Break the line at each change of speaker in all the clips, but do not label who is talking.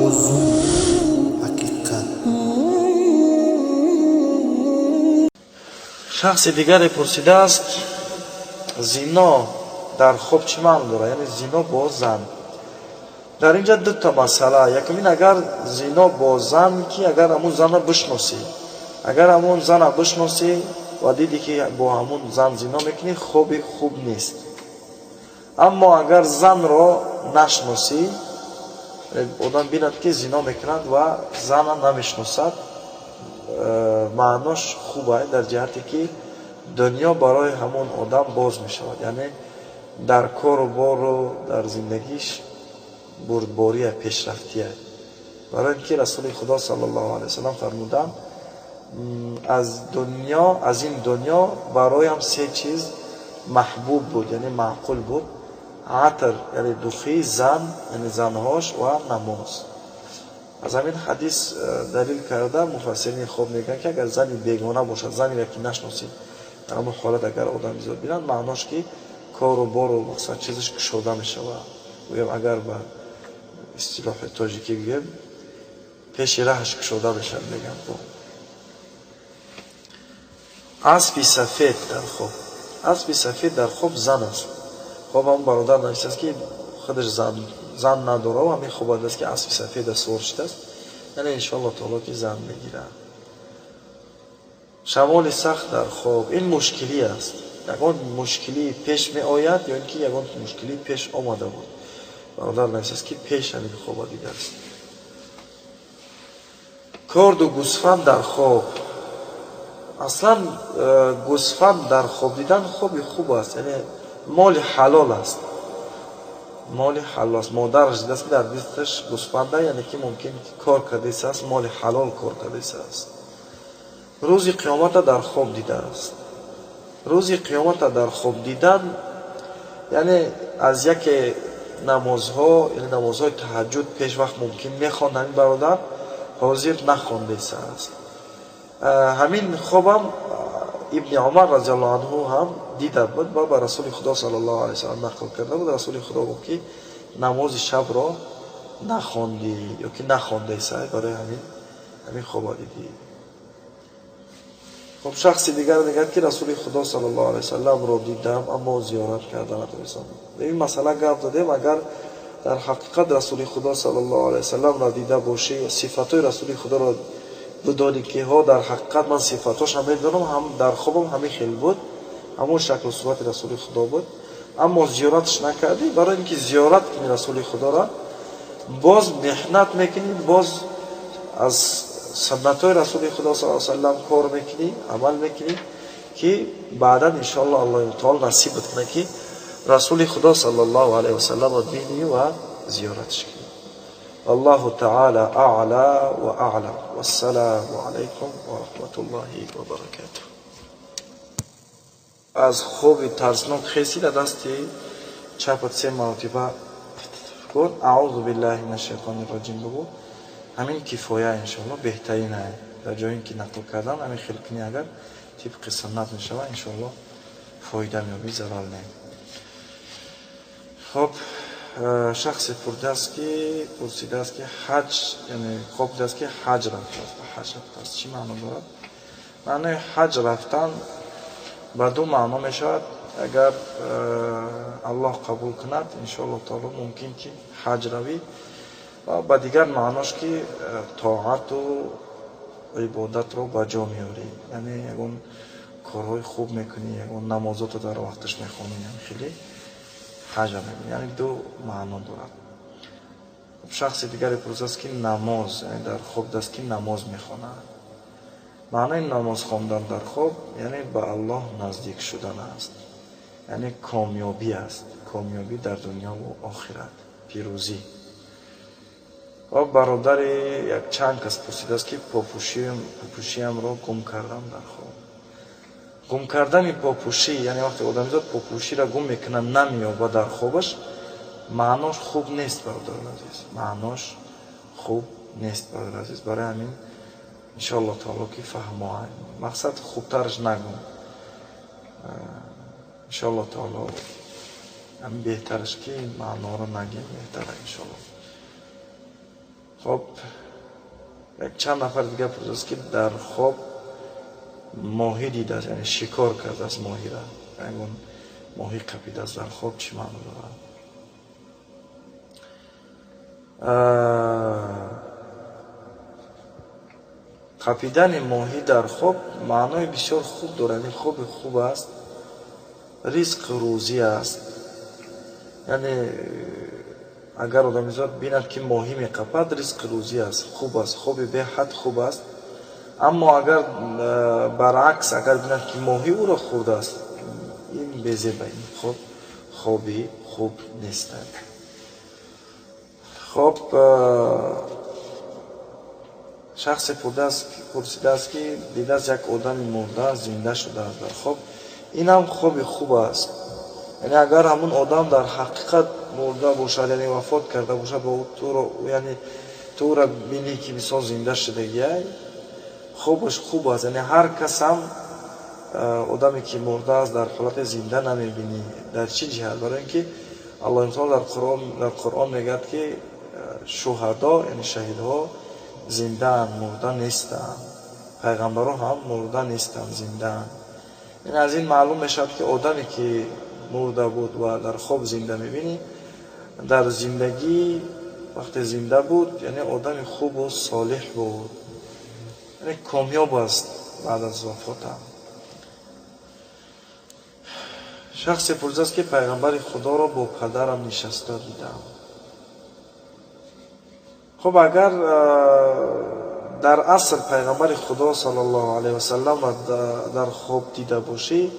Орзу, ҳақиқат.
Шахси дигаре пурсидааст, зино дар хоб чӣ маъно дорад? Яъне зино бо зан. Дар ин ҷа дута масъала. Якумин, агар зино бо зан, ки агар ҳамун занро бишносӣ, агар ҳамун зана бишносӣ ва дидӣ, ки бо ҳамун зан зино мекунӣ, хоби хуб нест. Аммо агар занро нашносӣ, одам бинад, ки зино мекунад ва зана намешносад, маънош хуба, дар ҷиҳате ки дунё барои ҳамон одам боз мешавад, яъне дар кору бору дар зиндагиш бурдбория, пешрафтия. Барои ин ки Расули Худо саллаллоҳу алайҳи васаллам фармуданд: аз дунё, аз ин дунё бароям се чиз маҳбуб буд, яъне маъқул буд: атр, яъне духи, зан, яъне занҳош, ва намоз. Аз ҳамин ҳадис далил карда, муфассирини хоб мегӯянд, ки агар зани бегона бошад, занеро ки нашносӣ, дар ҳамон ҳолат агар одамизод бинад, маънош ки кору бору мақсад чизаш кушода мешавад. Гӯям, агар ба истилоҳи тоҷикӣ гӯем, пеши раҳаш кушода мешавад, мегӯянд. Аспи сафед дар хоб. Аспи сафед дар хоб зан аст. Хоб ҳамон бародар нависааст, ки худаш зан надора, ҳамин хоб аст, ки аспи сафеда сувор шудааст, яъне иншоалло таоло ки зан мегирад. Шамоли сахт дар хоб ин мушкилӣ аст, ягон мушкилӣ пеш меояд ё ин ки ягон мушкилӣ пеш омада буд. Бародар нависааст, ки пеш ҳамин хоба дидааст. Корду гӯсфанд дар хоб. Аслан гӯсфанд дар хоб дидан хоби хуб аст, яъне моли ҳалол аст, моли ҳалол аст. Модараш дидааст, ки дар дасташ гӯсфанда, яъне ки мумкин кор кардааст, моли ҳалол кор кардааст. Рӯзи қиёмата дар хоб дидааст. Рӯзи қиёмата дар хоб дидан, яъне аз яке намозҳо, яъне намозҳои таҳаҷҷуд пешвақт мумкин мехонд ҳамин бародар, ҳозир нахондааст. Ҳамин хобам Ибни Умар разиаллоҳу анҳу ҳам дида буд ва ба Расули Худо саллаллоҳу алайҳи васаллам нақл карда буд. Расули Худо гуфт, ки намози шабро нахондӣ ё ки нахондаисай, барои ҳамин хоба дидӣ. Хоб, шахси дигар мегӯяд, ки Расули Худо саллаллоҳу алайҳи васалламро дидам, аммо зиёрат карда натавонистам. Ин масъала гап задем. Агар дар ҳақиқат Расули Худо саллаллоҳу алайҳи васалламро дида бошӣ, сифатҳои Расули Худоро бидонӣ, ки ҳо, дар ҳақиқат ман сифатҳошам медонам, ҳам дар хобам ҳамин хел буд, ҳамон шаклу сурати Расули Худо буд, аммо зиёраташ накардӣ, барои ин ки зиёрат кунӣ Расули Худоро, боз меҳнат мекунӣ, боз аз суннатҳои Расули Худо саллаллоҳу алайҳи васаллам кор мекунӣ, амал мекунӣ, ки баъдан иншоалло Аллоҳи таоло насибат кунад, ки Расули Худо саллаллоҳу алайҳи васалламро бинӣ ва зиёраташ кунӣ. Аллоҳу таала аъла ва аълам. Вассалому алайкум ва раҳматуллоҳи ва баракатуҳ. Аз хоби тарснок хеси, дар дасти чапат се маротиба кун, аъузу биллаҳи мин ашшайтони раҷим бигӯ, ҳамин кифоя иншоалло, беҳтарин. Дар ҷоин ки нақл кардан, ҳамин хел кунӣ, агар тибқи суннат мешавад, иншоалло фоида меёбӣ, зарар не. Хоб, шахсе пурсидааст, ки ҳаҷ, яъне хоб дидааст, ки ҳаҷ рафтааст, ба ҳаҷ рафтааст, чӣ маъно дорад? Маънои ҳаҷ рафтан ба ду маъно мешавад. Агар Аллоҳ қабул кунад, иншоалло таоло, мумкин ки ҳаҷ равӣ, ва ба дигар маънош ки тоату ибодатро ба ҷо меорӣ, яъне ягон корҳои хуб мекунӣ, ягон намозотро дар вақташ мехонӣ, хеле ҳаҷа мекунӣ, яъне ду маъно дорад. Шахси дигаре пурсааст, ки намоз, яъне дар хоб дидааст, ки намоз мехонад. Маънои намоз хондан дар хоб яъне ба Аллоҳ наздик шудан аст, яъне комёбӣ аст, комёбӣ дар дунёву охират, пирӯзӣ. Ва бародари якчанд кас пурсидааст, ки попӯшиамро гум кардам дар хоб. Гум кардани попӯшӣ, яъне вақте одамизод попӯширо гум мекунад, намеёбад дар хобаш, маънош хуб нест, бародарони азиз, маънош хуб нест, бародари азиз. Барои ҳамин иншоалло таоло ки фаҳмо, мақсад хубтараш нагум, иншоалло таоло ҳамин беҳтараш, ки маъноро нагем, беҳтара иншоалло. Хоб, як чанд нафар дигар пурсидааст, ки дар хоб моҳӣ дидааст, яъне шикор кардааст моҳира, ягон моҳӣ қапидааст дар хоб, чӣ маъно дорад? Қапидани моҳӣ дар хоб маънои бисёр хуб дорад, яъне хоби хуб аст, ризқ рӯзӣ аст. Яъне агар одамизод бинад, ки моҳӣ меқапад, ризқи рӯзӣ аст, хуб аст, хоби беҳад хуб аст. Аммо агар баръакс, агар бинад, ки моҳӣ ӯро хӯрдааст, ин безеба, ин хоб хоби хуб нест. Хоб, шахсе пурсидааст, ки дидааст, як одами мурда зинда шудааст дар хоб. Инам хоби хуб аст. Яъне агар ҳамун одам дар ҳақиқат мурда бошад, яъне вафот карда бошад ва туро, яъне туро бинӣ, ки мисол зинда шудагиай, хобаш хуб аст. Яъне ҳар касам одаме, ки мурдааст, дар ҳолати зинда намебинӣ. Дар чӣ ҷиҳат? Барои ин ки Аллоҳи таоло дар Қуръон мегӯяд, ки шуҳадо, яъне шаҳидҳо, зиндаанд, мурда нестанд, пайғамбарон ҳам мурда нестанд, зиндаанд. Яъне аз ин маълум мешавад, ки одаме, ки мурда буд ва дар хоб зинда мебинӣ, дар зиндагӣ вақте зинда буд, яъне одами хубу солиҳ буд, яъне комёб аст баъд аз вафотам. Шахсе пурсидааст, ки пайғамбари Худоро бо падарам нишаста дидам. Хуб, агар дар асл пайғамбари Худо саллаллоҳу алайҳи васалламро дар хоб дида бошӣ,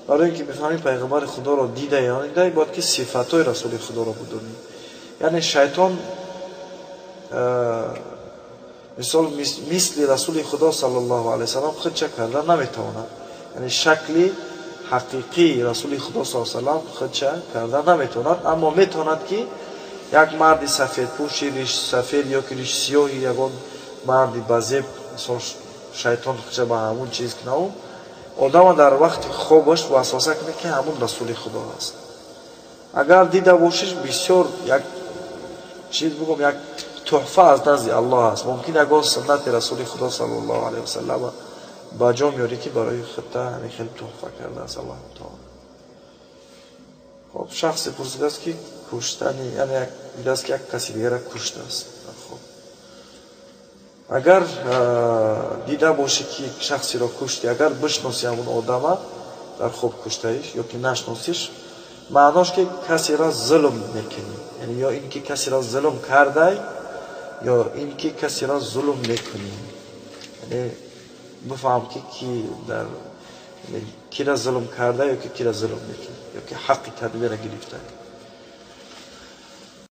барои ин ки бифаҳмӣ пайғамбари Худоро дида ё надида, бояд ки сифатҳои расули Худоро бидонӣ. Яъне шайтон мисол мисли расули Худо саллаллоҳу алайҳи васаллам худча карда наметавонад, яъне шакли ҳақиқии расули Худо саллаллоҳу алайҳи васаллам худча карда наметавонад, аммо метавонад, ки як марди сафедпӯши, ришсафед ё ки ришсиёҳи, ягон марди базеб, мисол шайтон худча ба ҳамун чиз кунаву одама дар вақти хобаш васваса кунад, ки ҳамун расули Худо аст. Агар дида бошиш, бисёр як чиз бигӯм, як тӯҳфа аз назди Аллоҳ аст. Мумкин ягон суннати расули Худо саллаллоҳу алайҳи васаллама ба ҷо меорӣ, ки барои худта ҳамин хел тӯҳфа кардааст Аллоҳу таоло. Хоб, шахсе пурсидааст, ки куштани, яъне дидааст, ки як каси дигара куштааст дар хоб. Агар дида бошӣ, ки шахсеро кушти, агар бишноси ҳамун одама дар хоб куштаиш ё ки нашносиш, маънош ки касеро зулм мекунӣ, яъне ё ин ки касеро зулм кардай, ё ин ки касеро зулм мекунӣ. Яъне бифаҳм, ки ки дар кира зулм карда ё ки кира зулм мекунӣ, ё ки ҳаққи кадмера гирифта.